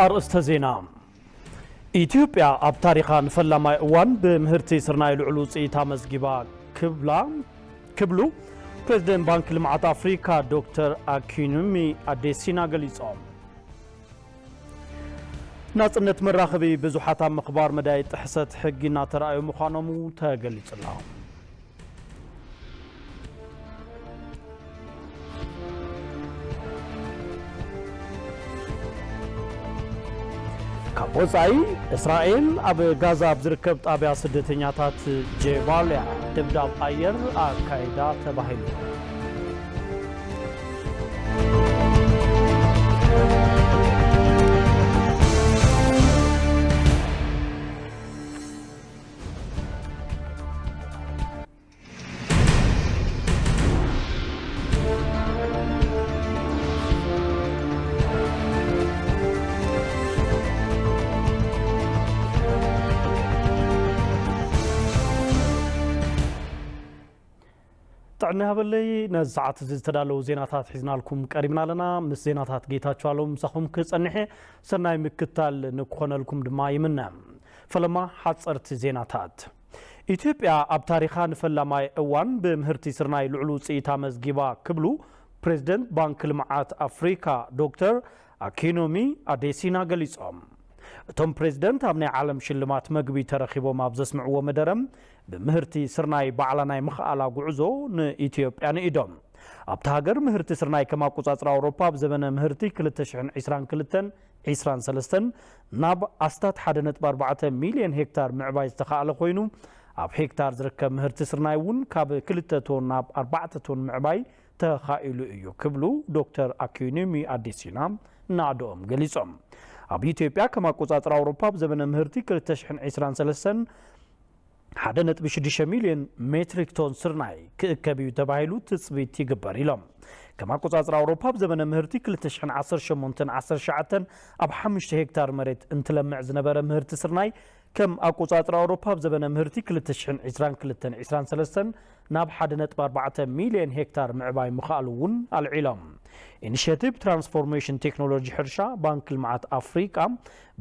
ኣርእስተ ዜና። ኢትዮጵያ ኣብ ታሪኻ ንፈላማይ እዋን ብምህርቲ ስርናይ ልዑል ውፅኢት ኣመዝጊባ ክብላ፣ ክብሉ ፕሬዝደንት ባንክ ልምዓት ኣፍሪካ ዶክተር ኣኪኑሚ ኣዴሲና ገሊጾም። ናጽነት መራኸቢ ብዙሓት ኣብ ምኽባር መዳይ ጥሕሰት ሕጊ እናተራእዩ ምዃኖም ተገሊጹ ኣሎ። ካብ ወጻኢ፣ እስራኤል ኣብ ጋዛ ኣብ ዝርከብ ጣብያ ስደተኛታት ጀባልያ ደብዳብ ኣየር ኣካይዳ ተባሂሉ። ጥዕና ይሃበለይ። ነዚ ሰዓት እዚ ዝተዳለዉ ዜናታት ሒዝናልኩም ቀሪብና ኣለና። ምስ ዜናታት ጌታቸው ኣለዉ ምሳኹም ክጸንሕ እየ። ሰናይ ምክታል ንክኾነልኩም ድማ ይምነ። ፈለማ ሓጸርቲ ዜናታት። ኢትዮጵያ ኣብ ታሪኻ ንፈላማይ እዋን ብምህርቲ ስርናይ ልዑል ውጽኢት ኣመዝጊባ ክብሉ ፕሬዝደንት ባንክ ልምዓት ኣፍሪካ ዶክተር ኣኪኖሚ ኣዴሲና ገሊጾም። እቶም ፕሬዝደንት ኣብ ናይ ዓለም ሽልማት መግቢ ተረኺቦም ኣብ ዘስምዕዎ መደረ፣ ብምህርቲ ስርናይ ባዕላ ናይ ምኽኣላ ጉዕዞ ንኢትዮጵያ ንኢዶም። ኣብታ ሃገር ምህርቲ ስርናይ ከም ኣቆጻጽራ ኣውሮፓ ኣብ ዘበነ ምህርቲ ክልተ ሽሕን ዕስራን ክልተን ዕስራን ሰለስተን ናብ ኣስታት ሓደ ነጥቢ ኣርባዕተ ሚልዮን ሄክታር ምዕባይ ዝተኻእለ ኮይኑ፣ ኣብ ሄክታር ዝርከብ ምህርቲ ስርናይ እውን ካብ ክልተ ቶን ናብ ኣርባዕተ ቶን ምዕባይ ተኻኢሉ እዩ ክብሉ ዶክተር ኣኪዩኒሚ ኣዲሲና ናእድኦም ገሊጾም። ኣብ ኢትዮጵያ ከም ኣቆጻጽራ ኣውሮፓ ኣብ ዘበነ ምህርቲ ክልተ ሽሕን ዕስራን ሰለስተን ሓደ ነጥቢ ሽዱሽተ ሚልዮን ሜትሪክ ቶን ስርናይ ክእከብ እዩ ተባሂሉ ትጽቢት ይግበር ኢሎም። ከም ኣቆጻጽራ ኣውሮፓ ኣብ ዘበነ ምህርቲ ክልተ ሽሕን ዓሰርተ ሸሞንተን ዓሰርተ ትሽዓተን ኣብ ሓሙሽተ ሄክታር መሬት እንትለምዕ ዝነበረ ምህርቲ ስርናይ ከም ኣቆጻጽራ ኣውሮፓ ኣብ ዘበነ ምህርቲ ክልተ ሽሕን ዕስራን ክልተን ዕስራን ሰለስተን ናብ ሓደ ነጥቢ ኣርባዕተ ሚልዮን ሄክታር ምዕባይ ምኽኣሉ እውን ኣልዒሎም። ኢኒሼቲቭ ትራንስፎርሜሽን ቴክኖሎጂ ሕርሻ ባንክ ልምዓት ኣፍሪቃ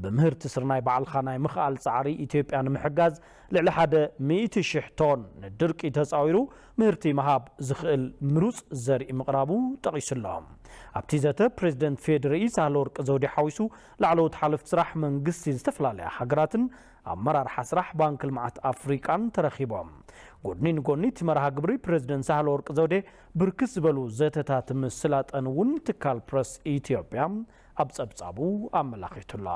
ብምህርቲ ስርናይ ባዕልኻ ናይ ምኽኣል ጻዕሪ ኢትዮጵያ ንምሕጋዝ ልዕሊ ሓደ ሚእቲ ሽሕ ቶን ንድርቂ ተጻዊሩ ምህርቲ ምሃብ ዝኽእል ምሩጽ ዘርኢ ምቕራቡ ጠቒሱ ኣሎ። ኣብቲ ዘተ ፕሬዝደንት ፌዴሪኢ ሳህለወርቅ ዘውዴ ሓዊሱ ላዕለዎት ሓለፍቲ ስራሕ መንግስቲ ዝተፈላለያ ሃገራትን ኣመራርሓ ስራሕ ባንክ ልምዓት ኣፍሪቃን ተረኺቦም። ጎድኒ ንጎድኒ እቲ መርሃ ግብሪ ፕሬዝደንት ሳህለወርቅ ዘውዴ ብርክት ዝበሉ ዘተታት ምስላጠን እውን ትካል ፕረስ ኢትዮጵያ ኣብ ጸብጻቡ ኣመላኺቱ ኣሎ።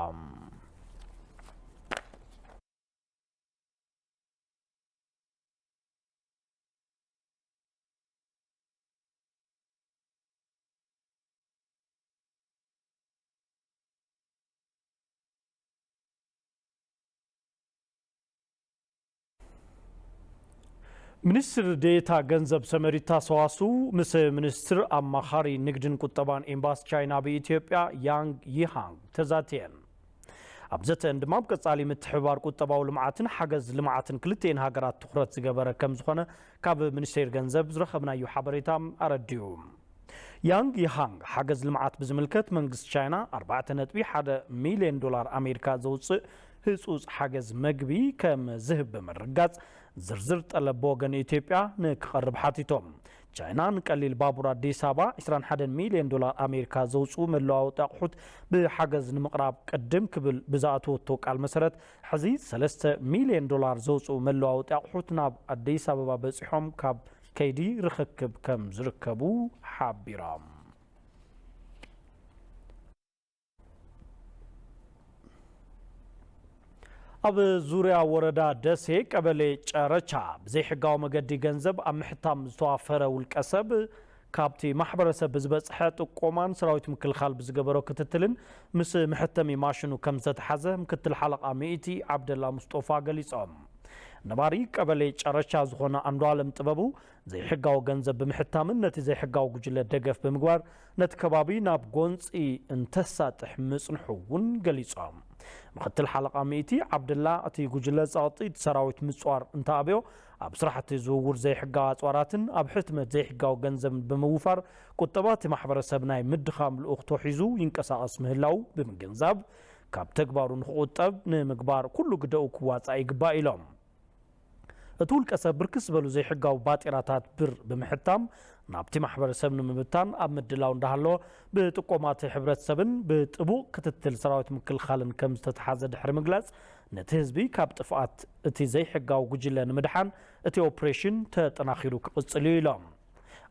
ሚኒስትር ዴኤታ ገንዘብ ሰመሪታ ሰዋስው ምስ ሚኒስትር ኣማኻሪ ንግድን ቁጠባን ኤምባሲ ቻይና ኣብ ኢትዮጵያ ያንግ ይሃንግ ተዛትየን። ኣብ ዘተአን ድማ ኣብ ቀጻሊ ምትሕብባር ቁጠባዊ ልምዓትን ሓገዝ ልምዓትን ክልቲኤን ሃገራት ትኹረት ዝገበረ ከም ዝኾነ ካብ ሚኒስቴር ገንዘብ ዝረኸብናዮ ሓበሬታ ኣረዲኡ። ያንግ ይሃንግ ሓገዝ ልምዓት ብዝምልከት መንግስቲ ቻይና ኣርባዕተ ነጥቢ ሓደ ሚልዮን ዶላር ኣሜሪካ ዘውፅእ ህፁፅ ሓገዝ መግቢ ከም ዝህብ ብምርጋፅ ዝርዝር ጠለብ ብወገን ኢትዮጵያ ንክቐርብ ሓቲቶም። ቻይና ንቀሊል ባቡር ኣዲስ ኣበባ ዕስራን ሓደን ሚልዮን ዶላር ኣሜሪካ ዘውፅኡ መለዋወጢ ኣቑሑት ብሓገዝ ንምቕራብ ቅድም ክብል ብዝኣተወቶ ቃል መሰረት ሕዚ ሰለስተ ሚልዮን ዶላር ዘውፅኡ መለዋወጢ ኣቑሑት ናብ ኣዲስ ኣበባ በፂሖም ካብ ከይዲ ርኽክብ ከም ዝርከቡ ሓቢሮም። ኣብ ዙርያ ወረዳ ደሴ ቀበሌ ጨረቻ ብዘይሕጋዊ መገዲ ገንዘብ ኣብ ምሕታም ዝተዋፈረ ውልቀ ሰብ ካብቲ ማሕበረሰብ ብዝበፅሐ ጥቆማን ሰራዊት ምክልኻል ብዝገበሮ ክትትልን ምስ መሐተሚ ማሽኑ ከም ዝተተሓዘ ምክትል ሓለቓ ሚእቲ ዓብደላ ሙስጦፋ ገሊፆም። ነባሪ ቀበሌ ጨረቻ ዝኾነ ኣንዱዓለም ጥበቡ ዘይሕጋዊ ገንዘብ ብምሕታምን ነቲ ዘይሕጋዊ ጉጅለ ደገፍ ብምግባር ነቲ ከባቢ ናብ ጎንፂ እንተሳጥሕ ምፅንሑ እውን ገሊፆም። ምክትል ሓለቓ ሚእቲ ዓብደላ እቲ ጉጅለ ጸቕጢ እቲ ሰራዊት ምፅዋር እንተኣብዮ ኣብ ስራሕቲ ዝውውር ዘይሕጋዊ ኣፅዋራትን ኣብ ሕትመት ዘይሕጋዊ ገንዘብን ብምውፋር ቁጠባ እቲ ማሕበረሰብ ናይ ምድኻም ልኡኽቶ ሒዙ ይንቀሳቐስ ምህላው ብምግንዛብ ካብ ተግባሩ ንክቑጠብ ንምግባር ኩሉ ግደኡ ክዋፃእ ይግባእ ኢሎም። እቲ ውልቀ ሰብ ብርክት ዝበሉ ዘይሕጋዊ ባጤራታት ብር ብምሕታም ናብቲ ማሕበረሰብ ንምብታን ኣብ ምድላው እንዳሃለወ፣ ብጥቆማቲ ሕብረተሰብን ብጥቡቕ ክትትል ሰራዊት ምክልኻልን ከም ዝተተሓዘ ድሕሪ ምግላፅ፣ ነቲ ህዝቢ ካብ ጥፍኣት እቲ ዘይሕጋዊ ጉጅለ ንምድሓን እቲ ኦፕሬሽን ተጠናኺሩ ክቕፅል እዩ ኢሎም።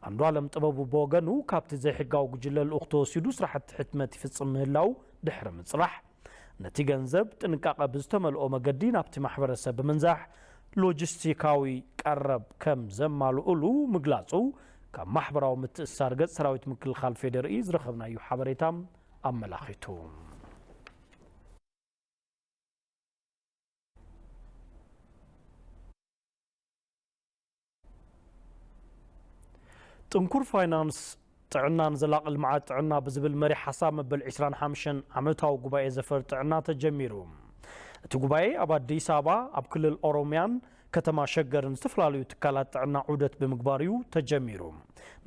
ኣንዱዓለም ጥበቡ ብወገኑ፣ ካብቲ ዘይሕጋዊ ጉጅለ ልኡኽ ተወሲዱ ስራሕቲ ሕትመት ይፍፅም ምህላው ድሕሪ ምፅራሕ፣ ነቲ ገንዘብ ጥንቃቐ ብዝተመልኦ መገዲ ናብቲ ማሕበረሰብ ብምንዛሕ ሎጂስቲካዊ ቀረብ ከም ዘማልኡሉ ምግላጹ፣ ካብ ማሕበራዊ ምትእስሳር ገጽ ሰራዊት ምክልኻል ፌዴሪኢ ዝረኸብናዮ ሓበሬታ ኣመላኺቱ። ጥንኩር ፋይናንስ ጥዕናን ዘላቒ ልምዓት ጥዕና ብዝብል መሪሕ ሓሳብ መበል ዕስራን ሓሙሽተን ዓመታዊ ጉባኤ ዘፈር ጥዕና ተጀሚሩ። እቲ ጉባኤ ኣብ ኣዲስ ኣበባ፣ ኣብ ክልል ኦሮሚያን ከተማ ሸገርን ዝተፈላለዩ ትካላት ጥዕና ዑደት ብምግባር እዩ ተጀሚሩ።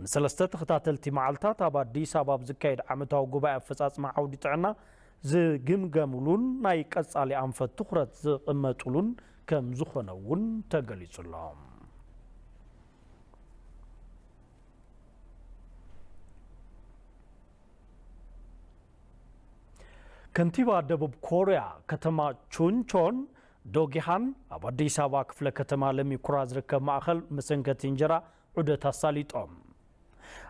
ንሰለስተ ተኸታተልቲ መዓልታት ኣብ ኣዲስ ኣበባ ኣብ ዝካየድ ዓመታዊ ጉባኤ ኣፈጻጽማ ዓውዲ ጥዕና ዝግምገምሉን ናይ ቀጻሊ ኣንፈት ትኹረት ዝቕመጥሉን ከም ዝኾነ እውን ተገሊጹ ኣሎ። ከንቲባ ደቡብ ኮርያ ከተማ ቹንቾን ዶጊሃን ኣብ ኣዲስ ኣበባ ክፍለ ከተማ ለሚ ኩራ ዝርከብ ማእኸል መሰንከቲ እንጀራ ዑደት ኣሳሊጦም።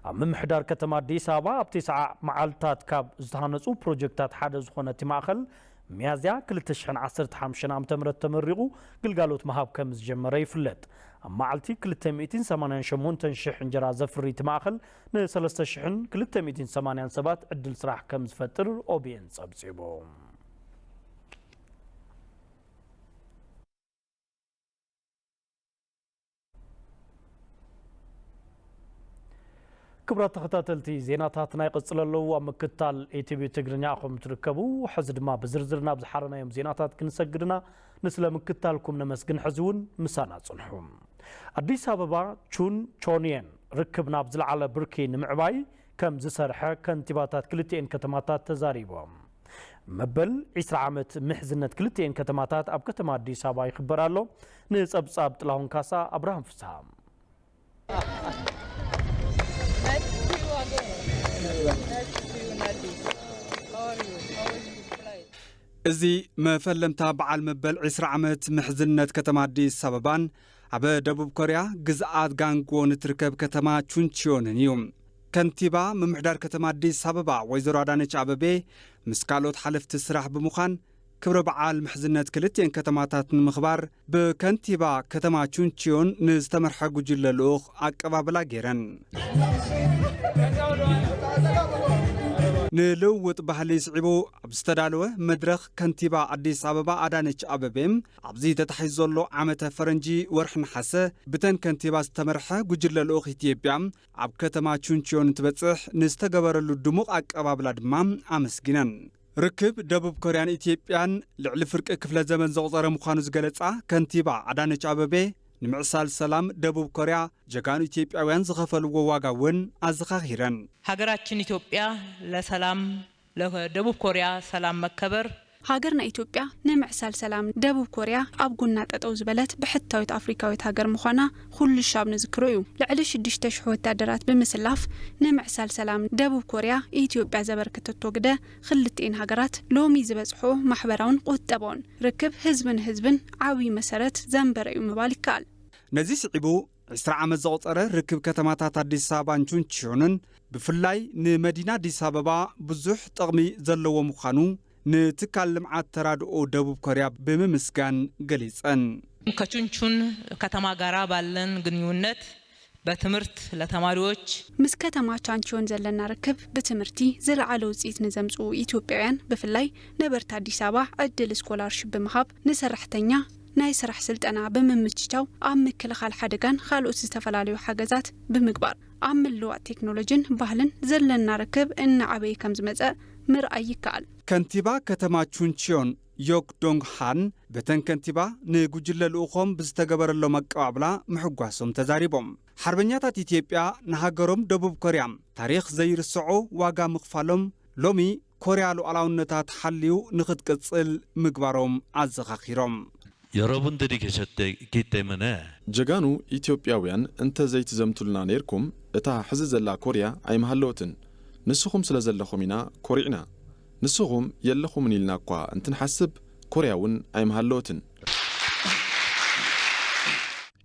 ኣብ ምምሕዳር ከተማ ኣዲስ ኣበባ ኣብ ተስዓ መዓልታት ካብ ዝተሃነፁ ፕሮጀክታት ሓደ ዝኾነ እቲ ማእኸል ሚያዝያ ክልተ ሽሕን ዓሰርተ ሓሙሽተን ዓመተ ምህረት ተመሪቑ ግልጋሎት ምሃብ ከም ዝጀመረ ይፍለጥ። ኣብ መዓልቲ ክልተ ሚእትን ሰማንያን ሸሞንተን ሽሕ እንጀራ ዘፍሪ እቲ ማእኸል ንሰለስተ ሽሕን ክልተ ሚእትን ሰማንያን ሰባት ዕድል ስራሕ ከም ዝፈጥር ኦቢኤን ጸብጺቡ። ክቡራት ተኸታተልቲ፣ ዜናታትና ይቕጽሉ ኣለዉ። ኣብ ምክትታል ኢቲቪ ትግርኛ ኢኹም ትርከቡ። ሕዚ ድማ ብዝርዝር ናብ ዝሓረናዮም ዜናታት ክንሰግድና፣ ንስለ ምክትታልኩም ነመስግን። ሕዚ እውን ምሳና ጽንሑ። ኣዲስ ኣበባ ቹን ቾንየን ርክብ ናብ ዝለዓለ ብርኪ ንምዕባይ ከም ዝሰርሐ ከንቲባታት ክልቲኤን ከተማታት ተዛሪቦም። መበል ዕስራ ዓመት ምሕዝነት ክልቲኤን ከተማታት ኣብ ከተማ ኣዲስ ኣበባ ይኽበር ኣሎ። ንጸብጻብ ጥላሁን ካሳ፣ ኣብርሃም ፍስሃ። እዚ መፈለምታ በዓል መበል ዕስራ ዓመት ምሕዝነት ከተማ ኣዲስ ኣበባን ኣብ ደቡብ ኮርያ ግዝኣት ጋንግዎን እትርከብ ከተማ ቹንቺዮንን እዩ። ከንቲባ ምምሕዳር ከተማ ኣዲስ ኣበባ ወይዘሮ ኣዳነች ኣበቤ ምስ ካልኦት ሓለፍቲ ስራሕ ብምዃን ክብረ በዓል ምሕዝነት ክልቲኤን ከተማታት ንምኽባር ብከንቲባ ከተማ ቹንቺዮን ንዝተመርሐ ጉጅለ ልኡኽ ኣቀባብላ ገይረን። ንልውውጥ ባህሊ ስዒቡ ኣብ ዝተዳለወ መድረኽ ከንቲባ ኣዲስ ኣበባ ኣዳነች ኣበቤ ኣብዚ ተታሒዙ ዘሎ ዓመተ ፈረንጂ ወርሒ ነሓሰ ብተን ከንቲባ ዝተመርሐ ጉጅለ ልኡኽ ኢትዮጵያ ኣብ ከተማ ቹንቺዮን እንትበጽሕ ንዝተገበረሉ ድሙቕ ኣቀባብላ ድማ ኣመስጊነን። ርክብ ደቡብ ኮርያን ኢትዮጵያን ልዕሊ ፍርቂ ክፍለ ዘመን ዘቑጸረ ምዃኑ ዝገለጻ ከንቲባ ኣዳነች ኣበቤ፣ ንምዕሳል ሰላም ደቡብ ኮርያ ጀጋኑ ኢትዮጵያውያን ዝኸፈልዎ ዋጋ እውን ኣዘኻኺረን። ሀገራችን ኢትዮጵያ ለሰላም፣ ለደቡብ ኮርያ ሰላም መከበር። ሃገርና ኢትዮጵያ ንምዕሳል ሰላም ደቡብ ኮርያ ኣብ ጎና ጠጠው ዝበለት ብሕታዊት ኣፍሪካዊት ሃገር ምዃና ኩሉ ሻብ ንዝክሮ እዩ። ልዕሊ ሽዱሽተ ሽሕ ወታደራት ብምስላፍ ንምዕሳል ሰላም ደቡብ ኮርያ ኢትዮጵያ ዘበርከተቶ ግደ ክልቲኤን ሃገራት ሎሚ ዝበጽሖ ማሕበራውን ቁጠባውን ርክብ ህዝቢ ንህዝብን ዓብዪ መሰረት ዘንበረ እዩ ምባል ይከኣል። ነዚ ስዒቡ ዕስራ ዓመት ዘቑጸረ ርክብ ከተማታት ኣዲስ ኣበባን ቹንቺዮንን ብፍላይ ንመዲና ኣዲስ ኣበባ ብዙሕ ጥቕሚ ዘለዎ ምዃኑ ንትካል ልምዓት ተራድኦ ደቡብ ኮርያ ብምምስጋን ገሊጸን። ከቹንቹን ከተማ ጋራ ባለን ግንኙነት በትምህርት ለተማሪዎች። ምስ ከተማ ቻንቺዮን ዘለና ርክብ ብትምህርቲ ዝለዓለ ውፅኢት ንዘምፅኡ ኢትዮጵያውያን ብፍላይ ነበርቲ ኣዲስ ኣበባ ዕድል ስኮላርሽፕ ብምሃብ ንሰራሕተኛ ናይ ስራሕ ስልጠና ብምምችቻው ኣብ ምክልኻል ሓደጋን ካልኦት ዝተፈላለዩ ሓገዛት ብምግባር ኣብ ምልዋጥ ቴክኖሎጂን ባህልን ዘለና ርክብ እናዓበየ ከም ዝመፀ ምርኣይ ይከኣል። ከንቲባ ከተማ ቹንቺዮን ዮክ ዶንግ ሃን በተን ከንቲባ ንጉጅለ ልኡኾም ብዝተገበረሎም ኣቀባብላ ምሕጓሶም ተዛሪቦም። ሓርበኛታት ኢትዮጵያ ንሃገሮም ደቡብ ኮርያ ታሪኽ ዘይርስዖ ዋጋ ምኽፋሎም ሎሚ ኮርያ ሉዓላውነታ ተሓልዩ ንኽትቅጽል ምግባሮም ኣዘኻኺሮም። 여러분들이 계셨기 때문에 ጀጋኑ ኢትዮጵያውያን እንተዘይትዘምቱልና ነይርኩም እታ ሕዚ ዘላ ኮርያ ኣይምሃለወትን። ንስኹም ስለ ዘለኹም ኢና ኮሪዕና። ንስኹም የለኹምን ኢልና እኳ እንትንሓስብ ኮርያ እውን ኣይምሃለወትን።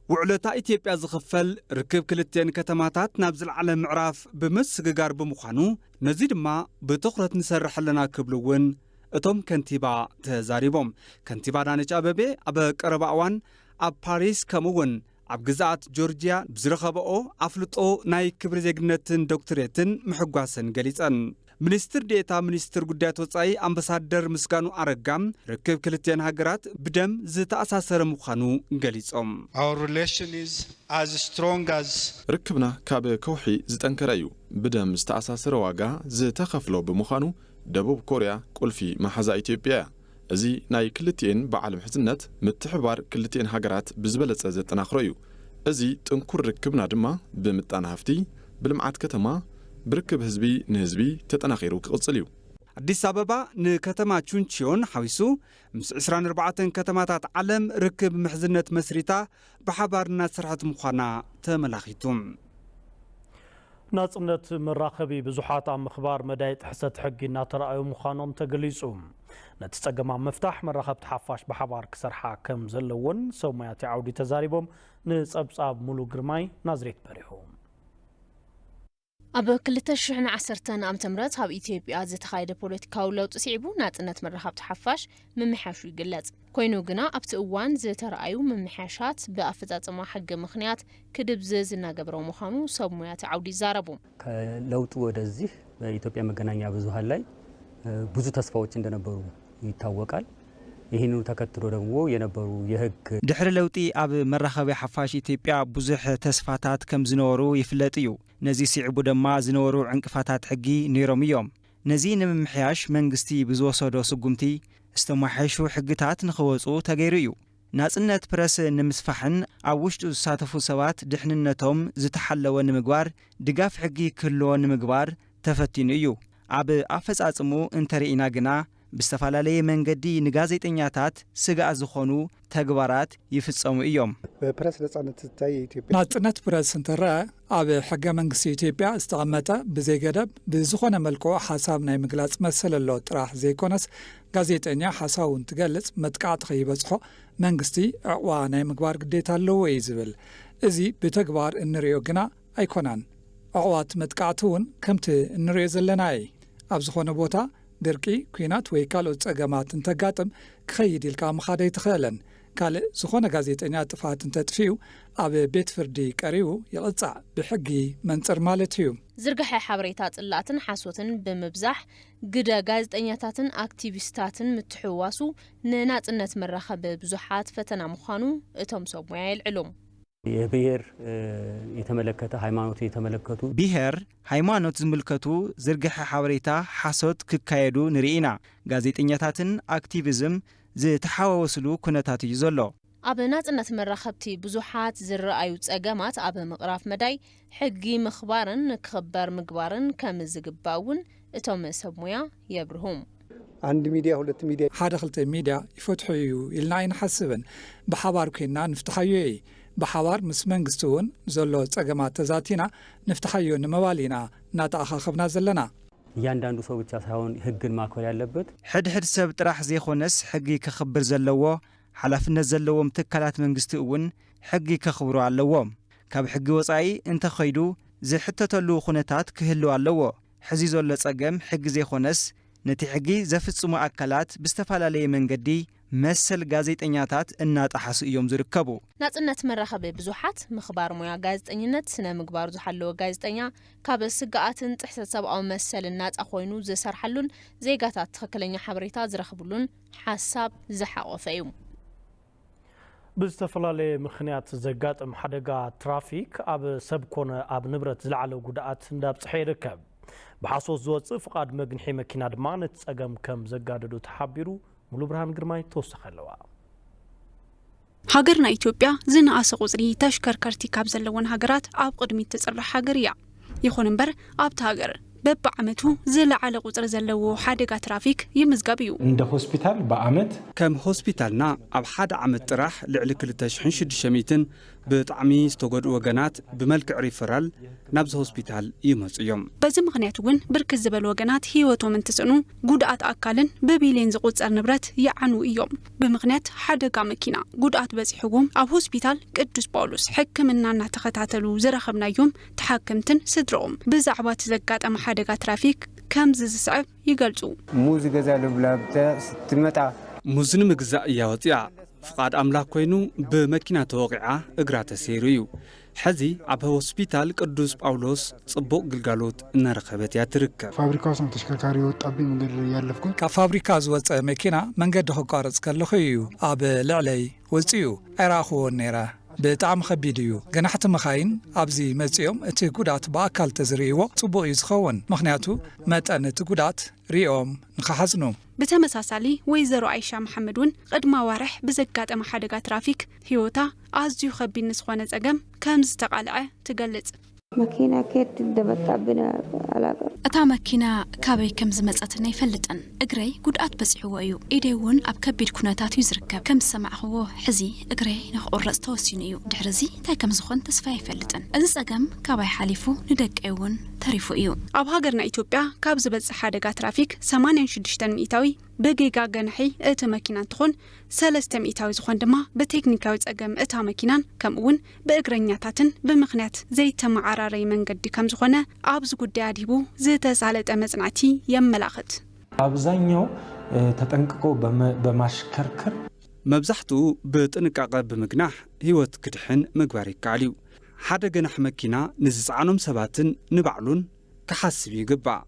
ውዕለታ ኢትዮጵያ ዝኽፈል ርክብ ክልቲኤን ከተማታት ናብ ዝለዓለ ምዕራፍ ብምስግጋር ብምዃኑ ነዚ ድማ ብትኹረት ንሰርሕ ኣለና ክብሉ እውን እቶም ከንቲባ ተዛሪቦም። ከንቲባ ኣዳነች ኣበቤ ኣብ ቀረባ እዋን ኣብ ፓሪስ ከምኡ እውን ኣብ ግዝኣት ጆርጅያ ብዝረኸበኦ ኣፍልጦ ናይ ክብሪ ዜግነትን ዶክትሬትን ምሕጓሰን ገሊጸን። ሚኒስትር ዴኤታ ሚኒስትር ጉዳያት ወጻኢ ኣምባሳደር ምስጋኑ ኣረጋ ርክብ ክልቲኤን ሃገራት ብደም ዝተኣሳሰረ ምዃኑ ገሊጾም። Our relation is as strong as ርክብና ካብ ከውሒ ዝጠንከረ እዩ። ብደም ዝተኣሳሰረ ዋጋ ዝተኸፍሎ ብምዃኑ ደቡብ ኮርያ ቁልፊ መሓዛ ኢትዮጵያ እያ። እዚ ናይ ክልቲኤን በዓል ምሕዝነት ምትሕብባር ክልቲኤን ሃገራት ብዝበለጸ ዘጠናኽሮ እዩ። እዚ ጥንኩር ርክብና ድማ ብምጣነ ሃፍቲ፣ ብልምዓት ከተማ፣ ብርክብ ህዝቢ ንህዝቢ ተጠናኺሩ ክቕጽል እዩ። ኣዲስ ኣበባ ንከተማ ቹንቺዮን ሓዊሱ ምስ ዕስራን ኣርባዕተን ከተማታት ዓለም ርክብ ምሕዝነት መስሪታ ብሓባር እናሰርሐት ምዃና ተመላኺቱ። ናጽነት መራኸቢ ብዙሓት ኣብ ምኽባር መዳይ ጥሕሰት ሕጊ እናተረኣዩ ምዃኖም ተገሊጹ። ነቲ ጸገም ኣብ ምፍታሕ መራኸብቲ ሓፋሽ ብሓባር ክሰርሓ ከም ዘለዎን ሰብ ሞያቲ ዓውዲ ተዛሪቦም። ንጸብጻብ ሙሉ ግርማይ ናዝሬት በሪሁ። ኣብ ክልተ ሽሕን ዓሰርተን ዓመተ ምህረት ኣብ ኢትዮጵያ ዝተኻየደ ፖለቲካዊ ለውጢ ስዒቡ ናጽነት መራኸብቲ ሓፋሽ ምምሕያሹ ይግለጽ። ኮይኑ ግና ኣብቲ እዋን ዝተረኣዩ ምምሕያሻት ብኣፈጻጽማ ሕጊ ምኽንያት ክድብዝዝ እናገበሮ ምዃኑ ሰብ ሞያቲ ዓውዲ ይዛረቡ። ከለውጡ ወደዚህ በኢትዮጵያ መገናኛ ብዙሃን ላይ ብዙ ተስፋዎች እንደነበሩ ይታወቃል። ይህንኑ ተከትሎ ደግሞ የነበሩ የህግ ድሕሪ ለውጢ ኣብ መራኸቢ ሓፋሽ ኢትዮጵያ ብዙሕ ተስፋታት ከም ዝነበሩ ይፍለጥ እዩ። ነዚ ስዒቡ ድማ ዝነበሩ ዕንቅፋታት ሕጊ ነይሮም እዮም። ነዚ ንምምሕያሽ መንግስቲ ብዝወሰዶ ስጉምቲ ዝተመሓየሹ ሕግታት ንኽወፁ ተገይሩ እዩ። ናጽነት ፕረስ ንምስፋሕን ኣብ ውሽጡ ዝሳተፉ ሰባት ድሕንነቶም ዝተሓለወ ንምግባር ድጋፍ ሕጊ ክህልዎ ንምግባር ተፈቲኑ እዩ። ኣብ ኣፈጻጽምኡ እንተርኢና ግና ብዝተፈላለየ መንገዲ ንጋዜጠኛታት ስጋእ ዝኾኑ ተግባራት ይፍጸሙ እዮም። በፕረስ ነጻነት ትታይ የኢትዮጵያ ናጽነት ፕረስ እንተረኣ ኣብ ሕገ መንግስቲ ኢትዮጵያ ዝተቐመጠ ብዘይገደብ ብዝኾነ መልክዑ ሓሳብ ናይ ምግላጽ መሰል ኣሎ ጥራሕ ዘይኮነስ ጋዜጠኛ ሓሳቡ እንትገልጽ መጥቃዕቲ ከይበጽሖ መንግስቲ ዕቕባ ናይ ምግባር ግዴታ ኣለዎ እዩ ዝብል። እዚ ብተግባር እንሪኦ ግና ኣይኮነን። ዕቑባት መጥቃዕቲ እውን ከምቲ እንሪኦ ዘለና እዩ። ኣብ ዝኾነ ቦታ ድርቂ፣ ኲናት ወይ ካልኦት ጸገማት እንተጋጥም ክኸይድ ኢልካ ምኻድ ኣይትኽእልን። ካልእ ዝኾነ ጋዜጠኛ ጥፍኣት እንተጥፊኡ ኣብ ቤት ፍርዲ ቀሪቡ ይቕጻዕ፣ ብሕጊ መንጽር ማለት እዩ። ዝርግሐ ሓበሬታ ጽላእትን ሓሶትን ብምብዛሕ ግደ ጋዜጠኛታትን ኣክቲቪስታትን ምትሕውዋሱ ንናጽነት መራኸቢ ብዙሓት ፈተና ምዃኑ እቶም ሰብ ሞያ የልዕሉ። የብሔር የተመለከተ ሃይማኖት የተመለከቱ ብሔር፣ ሃይማኖት ዝምልከቱ ዝርግሐ ሓበሬታ ሓሶት ክካየዱ ንርኢ ኢና። ጋዜጠኛታትን ኣክቲቪዝም ዝተሓዋወስሉ ኩነታት እዩ ዘሎ። ኣብ ናጽነት መራኸብቲ ብዙሓት ዝረኣዩ ጸገማት ኣብ ምቕራፍ መዳይ ሕጊ ምኽባርን ክኽበር ምግባርን ከም ዝግባእ እውን እቶም ሰብ ሞያ የብርሁ። አንድ ሚዲያ ሁለት ሚዲያ ሓደ ክልተ ሚድያ ይፈትሖ እዩ ኢልና ኣይንሓስብን። ብሓባር ኮይንና ንፍትሓዮ እይ። ብሓባር ምስ መንግስቲ እውን ዘሎ ጸገማት ተዛቲና ንፍትሓዮ ንምባል ኢና እናተኣኻኸብና ዘለና። እያንዳንዱ ሰው ብቻ ሳይሆን ህግን ማክበር ያለበት። ሕድሕድ ሰብ ጥራሕ ዘይኾነስ ሕጊ ከኽብር ዘለዎ ሓላፍነት ዘለዎም ትካላት መንግስቲ እውን ሕጊ ከኽብሩ ኣለዎም። ካብ ሕጊ ወጻኢ እንተኸይዱ ዝሕተተሉ ኩነታት ክህልው ኣለዎ። ሕዚ ዘሎ ጸገም ሕጊ ዘይኾነስ ነቲ ሕጊ ዘፍጽሙ ኣካላት ብዝተፈላለየ መንገዲ መሰል ጋዜጠኛታት እናጠሓሱ እዮም ዝርከቡ። ናጽነት መራኸቢ ብዙሓት ምኽባር ሞያ ጋዜጠኝነት ስነ ምግባሩ ዝሓለወ ጋዜጠኛ ካብ ስግኣትን ጥሕሰት ሰብኣዊ መሰልን ናጻ ኮይኑ ዝሰርሓሉን ዜጋታት ትኽክለኛ ሓበሬታ ዝረኽብሉን ሓሳብ ዝሓቖፈ እዩ። ብዝተፈላለየ ምኽንያት ዘጋጥም ሓደጋ ትራፊክ ኣብ ሰብ ኮነ ኣብ ንብረት ዝለዓለ ጉድኣት እንዳብፅሐ ይርከብ። ብሓሶት ዝወፅእ ፍቓድ መግንሒ መኪና ድማ ነቲ ፀገም ከም ዘጋደዶ ተሓቢሩ። ሙሉ ብርሃን ግርማይ ተወሳኺ ኣለዋ። ሃገርና ኢትዮጵያ ዝነኣሰ ቁፅሪ ተሽከርከርቲ ካብ ዘለወን ሃገራት ኣብ ቅድሚት ትፅራሕ ሃገር እያ። ይኹን እምበር ኣብታ ሃገር በብዓመቱ ዝለዓለ ቁፅሪ ዘለዎ ሓደጋ ትራፊክ ይምዝገብ እዩ። እንደ ሆስፒታል ብዓመት ከም ሆስፒታልና ኣብ ሓደ ዓመት ጥራሕ ልዕሊ ክልተ ሽሕን ሽዱሽተ ሚእትን ብጣዕሚ ዝተጎድኡ ወገናት ብመልክዕ ሪፈራል ናብዚ ሆስፒታል ይመፁ እዮም። በዚ ምኽንያት እውን ብርክት ዝበሉ ወገናት ህይወቶም እንትስእኑ፣ ጉድኣት ኣካልን ብቢልዮን ዝቑጸር ንብረት ይዓንዉ እዮም። ብምኽንያት ሓደጋ መኪና ጉድኣት በጺሕዎም ኣብ ሆስፒታል ቅዱስ ጳውሎስ ሕክምና እናተኸታተሉ ዝረኸብናዮም ተሓከምትን ስድረኦም ብዛዕባ እቲ ዘጋጠመ ሓደጋ ትራፊክ ከምዚ ዝስዕብ ይገልጹ። ሙዝ ገዛ ልብላ ብታ ስትመጣ ሙዝ ንምግዛእ እያ ወፂኣ። ፍቓድ ኣምላክ ኮይኑ ብመኪና ተወቒዓ እግራ ተሰይሩ እዩ። ሕዚ ኣብ ሆስፒታል ቅዱስ ጳውሎስ ፅቡቕ ግልጋሎት እናረኸበት እያ ትርከብ። ፋብሪካ ውስጥ ነው ተሽከርካሪ የወጣብኝ መንገድ እያለፍኩኝ ካብ ፋብሪካ ዝወፀ መኪና መንገዲ ከቋርፅ ከለኹ እዩ ኣብ ልዕለይ ወፂኡ። ኣይረኣኹዎን ነይረ። ብጣዕሚ ከቢድ እዩ። ገናሕቲ መኻይን ኣብዚ መፂኦም እቲ ጉድኣት ብኣካል ተዝርእይዎ ፅቡቕ እዩ ዝኸውን። ምኽንያቱ መጠን እቲ ጉድኣት ሪኦም ንኸሓዝኑ። ብተመሳሳሊ ወይዘሮ ኣይሻ መሓመድ እውን ቅድሚ ኣዋርሕ ብዘጋጠመ ሓደጋ ትራፊክ ህይወታ ኣዝዩ ከቢድ ንዝኾነ ጸገም ከም ዝተቓልዐ ትገልጽ። መኪና ከየት እንደመጣብን አላውቅም። እታ መኪና ካበይ ከም ዝመጸትኒ ኣይፈልጥን። እግረይ ጉድኣት በጺሕዎ እዩ። ኢደይ እውን ኣብ ከቢድ ኩነታት እዩ ዝርከብ። ከም ዝሰማዕኽዎ ሕዚ እግረይ ንክቑረጽ ተወሲኑ እዩ። ድሕሪ እዚ እንታይ ከም ዝኾን ተስፋ ኣይፈልጥን። እዚ ጸገም ካባይ ሓሊፉ ንደቀይ እውን ተሪፉ እዩ። ኣብ ሃገርና ኢትዮጵያ ካብ ዝበጽሕ ሓደጋ ትራፊክ ሰማንያን ሽዱሽተን ሚእታዊ ብጌጋ ገንሒ እቲ መኪና እንትኾን፣ ሰለስተ ሚእታዊ ዝኾን ድማ ብቴክኒካዊ ጸገም እታ መኪናን ከምኡ እውን ብእግረኛታትን ብምኽንያት ዘይተመዓራረይ መንገዲ ከም ዝኾነ ኣብዚ ጉዳይ ኣድሂቡ ዝተሳለጠ መጽናዕቲ የመላኽት። አብዛኛው ተጠንቅቆ በማሽከርከር መብዛሕትኡ ብጥንቃቐ ብምግናሕ ህይወት ክድሕን ምግባር ይከኣል እዩ። ሓደ ገናሕ መኪና ንዝጸዓኖም ሰባትን ንባዕሉን ክሓስብ ይግባእ።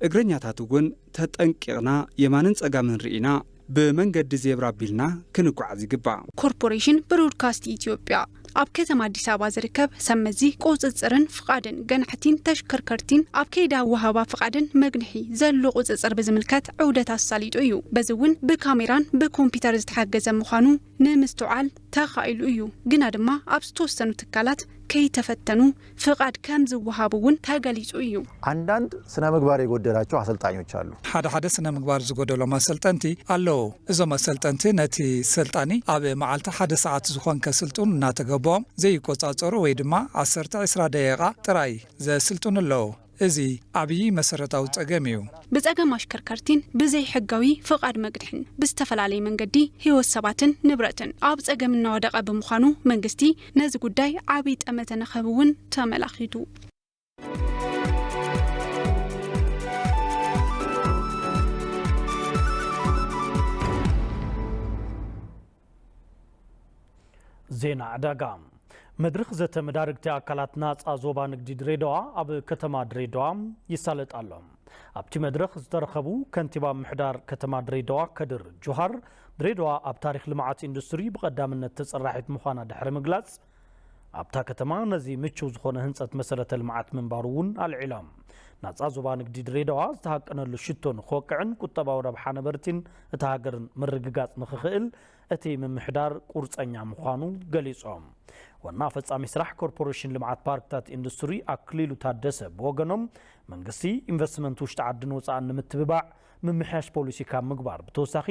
እግረኛታት እውን ተጠንቂቕና የማንን ጸጋምን ርኢና ብመንገዲ ዜብራ ኣቢልና ክንጓዓዝ ይግባእ። ኮርፖሬሽን ብሮድካስት ኢትዮጵያ ኣብ ከተማ ኣዲስ ኣበባ ዝርከብ ሰብ መዚ ቁፅፅርን ፍቓድን ገናሕቲን ተሽከርከርቲን ኣብ ከይዳ ወሃባ ፍቓድን መግንሒ ዘሎ ቁፅፅር ብዝምልከት ዑደት ኣሳሊጡ እዩ። በዚ እውን ብካሜራን ብኮምፒውተር ዝተሓገዘ ምዃኑ ንምስትውዓል ተኻኢሉ እዩ። ግና ድማ ኣብ ዝተወሰኑ ትካላት ከይተፈተኑ ፍቓድ ከም ዝወሃቡ እውን ተገሊጹ እዩ። አንዳንድ ስነ ምግባር የጎደላቸው አሰልጣኞች አሉ። ሓደ ሓደ ስነ ምግባር ዝጎደሎም ኣሰልጠንቲ ኣለዉ። እዞም ኣሰልጠንቲ ነቲ ሰልጣኒ ኣብ መዓልቲ ሓደ ሰዓት ዝኾን ከስልጡን እናተገበኦም ዘይቆጻጸሩ ወይ ድማ ዓሰርተ ዕስራ ደቂቓ ጥራይ ዘስልጡን ኣለዉ። እዚ ዓብዪ መሰረታዊ ጸገም እዩ። ብጸገም ኣሽከርከርቲን ብዘይ ሕጋዊ ፍቓድ መግድሕን ብዝተፈላለየ መንገዲ ህይወት ሰባትን ንብረትን ኣብ ጸገም እናወደቐ ብምዃኑ መንግስቲ ነዚ ጉዳይ ዓብዪ ጠመተ ንክህብ እውን ተመላኺቱ። ዜና ዕዳጋ። መድረኽ ዘተ መዳርግቲ ኣካላት ናጻ ዞባ ንግዲ ድሬዳዋ ኣብ ከተማ ድሬዳዋ ይሳለጥ ኣሎ። ኣብቲ መድረኽ ዝተረኸቡ ከንቲባ ምሕዳር ከተማ ድሬዳዋ ከድር ጁሃር፣ ድሬዳዋ ኣብ ታሪኽ ልምዓት ኢንዱስትሪ ብቐዳምነት ተጸራሒት ምዃና ድሕሪ ምግላጽ፣ ኣብታ ከተማ ነዚ ምቹው ዝኾነ ህንጸት መሰረተ ልምዓት ምንባሩ እውን ኣልዒሎም። ናጻ ዞባ ንግዲ ድሬዳዋ ዝተሃቀነሉ ሽቶ ንክወቅዕን ቁጠባዊ ረብሓ ነበርቲን እታ ሃገርን ምርግጋጽ ንክኽእል እቲ ምምሕዳር ቁርጸኛ ምዃኑ ገሊጾም። ዋና ፈጻሚ ስራሕ ኮርፖሬሽን ልምዓት ፓርክታት ኢንዱስትሪ ኣክሊሉ ታደሰ ብወገኖም፣ መንግስቲ ኢንቨስትመንት ውሽጢ ዓድን ወጻእን ንምትብባዕ ምምሕያሽ ፖሊሲ ካብ ምግባር ብተወሳኺ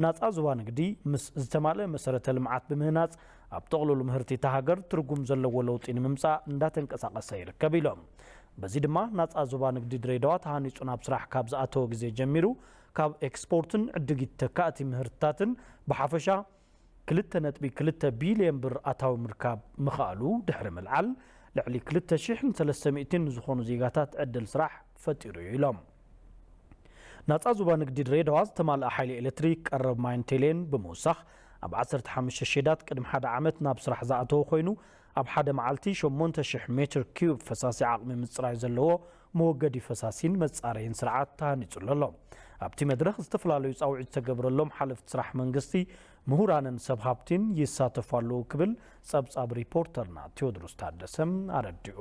ናጻ ዞባ ንግዲ ምስ ዝተማልአ መሰረተ ልምዓት ብምህናጽ ኣብ ጥቕሉል ምህርቲ እታ ሃገር ትርጉም ዘለዎ ለውጢ ንምምጻእ እንዳተንቀሳቐሰ ይርከብ ኢሎም። በዚ ድማ ናጻ ዞባ ንግዲ ድሬዳዋ ተሃኒጹ ናብ ስራሕ ካብ ዝኣተወ ግዜ ጀሚሩ ካብ ኤክስፖርትን ዕድጊት ተካእቲ ምህርትታትን ብሓፈሻ ክልተ ነጥቢ ክልተ ቢልዮን ብር ኣታዊ ምርካብ ምኽኣሉ ድሕሪ ምልዓል፣ ልዕሊ ክልተ ሽሕን ሰለስተ ሚእትን ንዝኾኑ ዜጋታት ዕድል ስራሕ ፈጢሩ እዩ ኢሎም። ናጻ ዞባ ንግዲ ድሬዳዋ ዝተማልአ ሓይሊ ኤሌክትሪክ፣ ቀረብ ማይን ቴሌን ብምውሳኽ ኣብ ዓሰርተ ሓሙሽተ ሼዳት ቅድሚ ሓደ ዓመት ናብ ስራሕ ዝኣተወ ኮይኑ፣ ኣብ ሓደ መዓልቲ ሸሞንተ ሽሕ ሜትር ኪዩብ ፈሳሲ ዓቕሚ ምጽራይ ዘለዎ መወገዲ ፈሳሲን መጻረይን ስርዓት ተሃኒጹ ኣሎ። ኣብቲ መድረኽ ዝተፈላለዩ ጻውዒት ዝተገብረሎም ሓለፍቲ ስራሕ መንግስቲ፣ ምሁራንን ሰብ ሃብቲን ይሳተፉ ኣለዉ ክብል ጸብጻብ ሪፖርተርና ቴዎድሮስ ታደሰ ኣረዲኡ።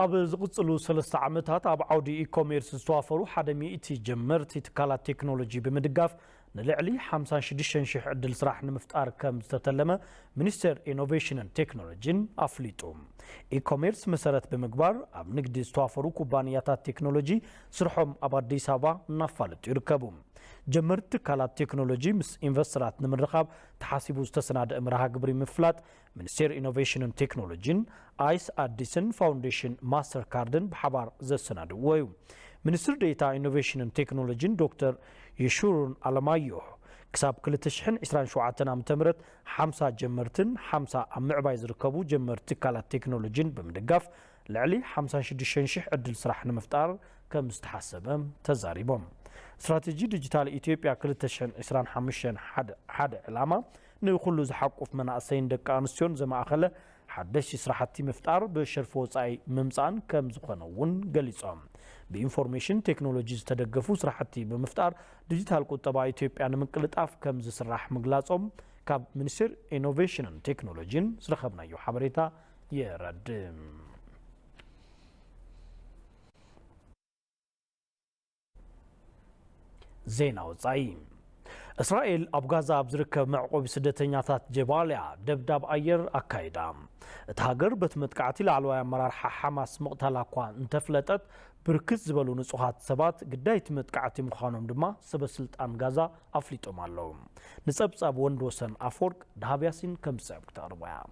ኣብ ዝቕጽሉ ሰለስተ ዓመታት ኣብ ዓውዲ ኢኮሜርስ ዝተዋፈሩ ሓደ ሚእቲ ጀመርቲ ትካላት ቴክኖሎጂ ብምድጋፍ ንልዕሊ ሓምሳን ሽዱሽተን ሽሕ ዕድል ስራሕ ንምፍጣር ከም ዝተተለመ ሚኒስቴር ኢኖቬሽንን ቴክኖሎጂን ኣፍሊጡ። ኢኮሜርስ መሰረት ብምግባር ኣብ ንግዲ ዝተዋፈሩ ኩባንያታት ቴክኖሎጂ ስርሖም ኣብ ኣዲስ ኣበባ እናፋለጡ ይርከቡ። ጀመርቲ ትካላት ቴክኖሎጂ ምስ ኢንቨስተራት ንምርኻብ ተሓሲቡ ዝተሰናደአ መርሃ ግብሪ ምፍላጥ ሚኒስቴር ኢኖቬሽንን ቴክኖሎጂን፣ ኣይስ ኣዲስን ፋውንዴሽን ማስተር ካርድን ብሓባር ዘሰናድዎ እዩ። ሚኒስትር ዴኤታ ኢኖቬሽንን ቴክኖሎጂን ዶክተር የሹሩን ኣለማዮህ፣ ክሳብ ክልተ ሽሕን ዕስራን ሸውዓተን ዓመተ ምህረት ሓምሳ ጀመርትን ሓምሳ ኣብ ምዕባይ ዝርከቡ ጀመርቲ ትካላት ቴክኖሎጂን ብምድጋፍ ልዕሊ ሓምሳን ሽዱሽተን ሽሕ ዕድል ስራሕ ንምፍጣር ከም ዝተሓሰበ ተዛሪቦም። ስትራቴጂ ዲጂታል ኢትዮጵያ ክልተ ሽሕን ዕስራን ሓሙሽተን ሓደ ዕላማ ንኩሉ ዝሓቁፍ መናእሰይን ደቂ ኣንስትዮን ዘማእኸለ ሓደሽቲ ስራሕቲ ምፍጣር ብሸርፊ ወፃኢ ምምፃእን ከም ዝኾነ እውን ገሊፆም። ብኢንፎርሜሽን ቴክኖሎጂ ዝተደገፉ ስራሕቲ ብምፍጣር ዲጂታል ቁጠባ ኢትዮጵያ ንምቅልጣፍ ከም ዝስራሕ ምግላፆም ካብ ሚኒስቴር ኢኖቬሽንን ቴክኖሎጂን ዝረኸብናዮ ሓበሬታ የረድእ። ዜና ወጻኢ። እስራኤል ኣብ ጋዛ ኣብ ዝርከብ መዕቆቢ ስደተኛታት ጀባልያ ደብዳብ ኣየር ኣካይዳ። እታ ሃገር በቲ መጥቃዕቲ ላዕለዋይ ኣመራርሓ ሓማስ ምቕታላ እኳ እንተፍለጠት፣ ብርክት ዝበሉ ንጹሃት ሰባት ግዳይቲ መጥቃዕቲ ምዃኖም ድማ ሰበ ስልጣን ጋዛ ኣፍሊጦም ኣለዉ። ንጸብጻብ ወንድ ወሰን ኣፈወርቅ ደሃብ ያሲን ከም ዝስዕብ ክተቕርቦ እያ።